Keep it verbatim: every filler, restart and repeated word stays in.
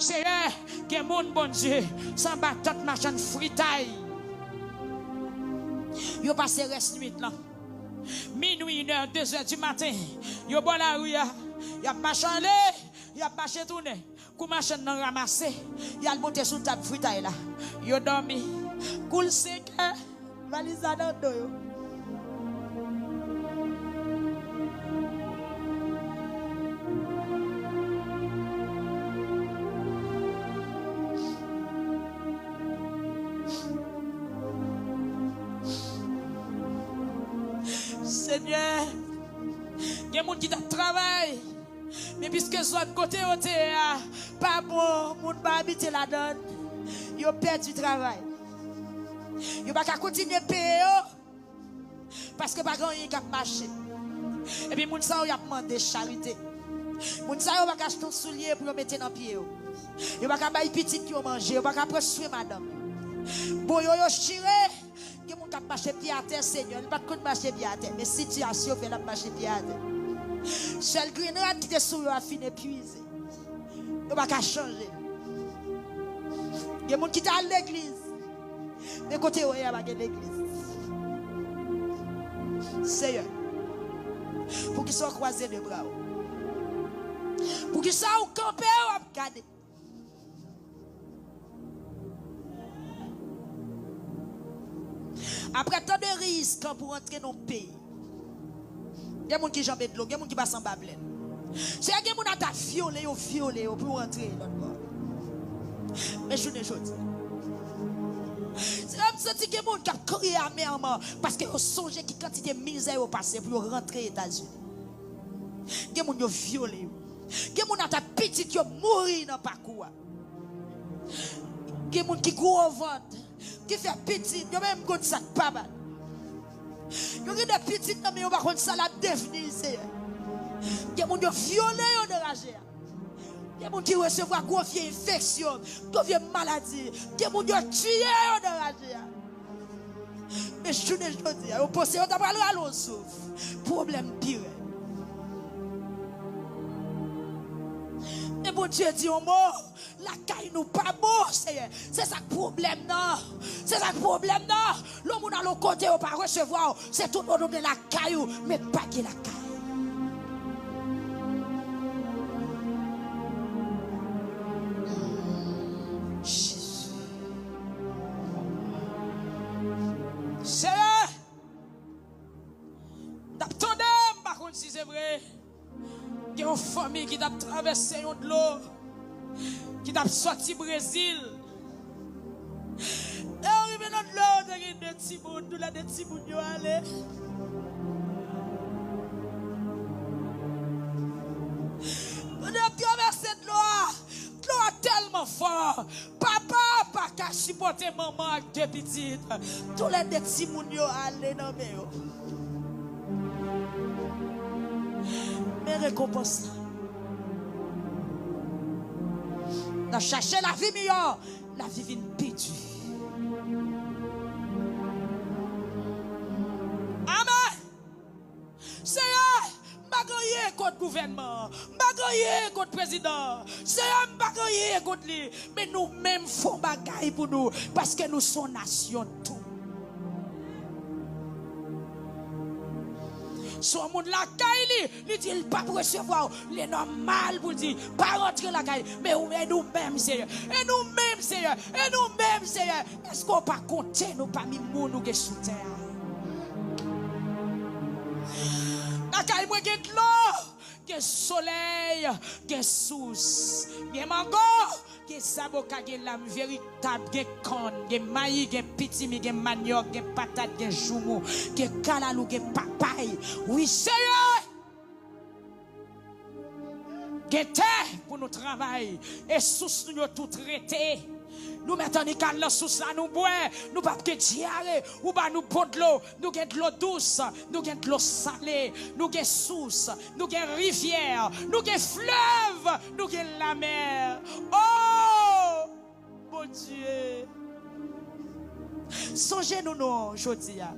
Seyè, gen moun, Bondye, se anba tant machann fritay yo pase rès nwit lan. Minwi, inè, dezè di maten, yo bò lari a, y ap mache ale, y ap mache tounen. Kou machann nan ranmase, y al monte sou tab fritay la. Yo dòmi. Kou l senkè, valiz la nan do yo. Senyè, gen moun ki t ap travay, men piske zòn kote yo te ye a pa bon, moun pa abite ladan l, yo pèdi travay. Yo pa ka kontinye peye yo, paske pa gen anyen k ap mache. Epi moun sa yo, y ap mande charite. Moun sa yo pa ka achte yon soulye pou yo mete nan pye yo. Yo pa ka bay pitit yo manje, yo pa ka pran swen madanm yo. Bon, yo, yo chire. Gen moun k ap mache pye atè, Senyè, li pa t konn mache pye atè, men sitiyasyon fè l ap mache pye atè. Sèl grenn rad ki te sou yo a fin epuize. Yo pa ka chanje. Gen moun ki te al legliz, men kote yo ye a pa gen legliz. Seyè, poukisa w kwaze de bra w? Poukisa w kanpe, w ap gade? Apre tan de risk pou rantre nan peyi, gen moun ki janbe dlo, gen moun ki pase anba plèn. Se gen moun ata vyole yo, vyole yo pou yo rantre lòt bò. Men jounen jodi, se m santi gen moun k ap kriye amèman paske yo sonje ki kantite mizè yo pase pou yo rantre Etazini. Gen moun yo vyole yo. Gen moun ata pitit yo mouri nan pakou a. Gen moun ki gwo vant, ki fè pitit, yo menm konn sa k pa mal. Yo gen de pitit nan men yo pa konn sa l ap devni, Seyè. Gen moun yo vyole yo nan raje a. Gen moun ki resevwa gwo vye enfeksyon, gwo vye maladi. Gen moun yo tiye yo nan raje a. Men jounen jodi a, yo panse yo ta pral rale yon souf. Pwoblèm pi rèd. Men Bondye di yon mo, lakay nou pa bon, Seyè. Se sa k pwoblèm nan. Se sa k pwoblèm nan. Lè yon moun al yon kote, yo pa resevwa w. Se tout moun ou gen lakay ou, men pa gen lakay. Jezi. Seyè, m t ap tande, m pa konn si se vre. Gen yon fanmi ki t ap travèse yon dlo, ki t ap sòti Brezil. E yo rive nan dlo, te gen de timoun, toulède timoun yo ale. Pandan y ap travèse dlo a, dlo a tèlman fò, papa pa ka sipòte manman ak de pitit. Toulède timoun yo ale nan men yo. Men rekonpans la. N ap chache lavi miyò, lavi vin pi di. Amèn. Seyè, m pa gen anyen kont gouvènman an. M pa gen anyen kont prezidan an. Seyè, m pa gen anyen kont li. Men nou menm, fè yon bagay pou nou, paske nou se yon nasyon tou. Si yon moun lakay li, li di l p ap resevwa w, li nòmal pou l di, pa rantre lakay. Men ou, e nou menm, Seyè? E nou menm, Seyè? E nou menm, Seyè? Èske w pa konte nou pami moun ou gen sou tè a? Lakay mwen gen dlo, gen solèy, gen sous, gen mango, gen zaboka, gen lam veritab, gen kòn, gen mayi, gen pitimi, gen manyòk, gen patat, gen joumou, gen kalalou, gen papay. Wi, Seyè! Gen tè pou nou travay, e sous nou yo tout rete. Nou mèt annik al nan sous la, nou bwè, nou p ap gen dyare, ou ba nou bon dlo, nou gen dlo dous, nou gen dlo sale, nou gen sous, nou gen rivyè, nou gen flèv, nou gen lamè. O! Bondye, sonje nou non jodi a.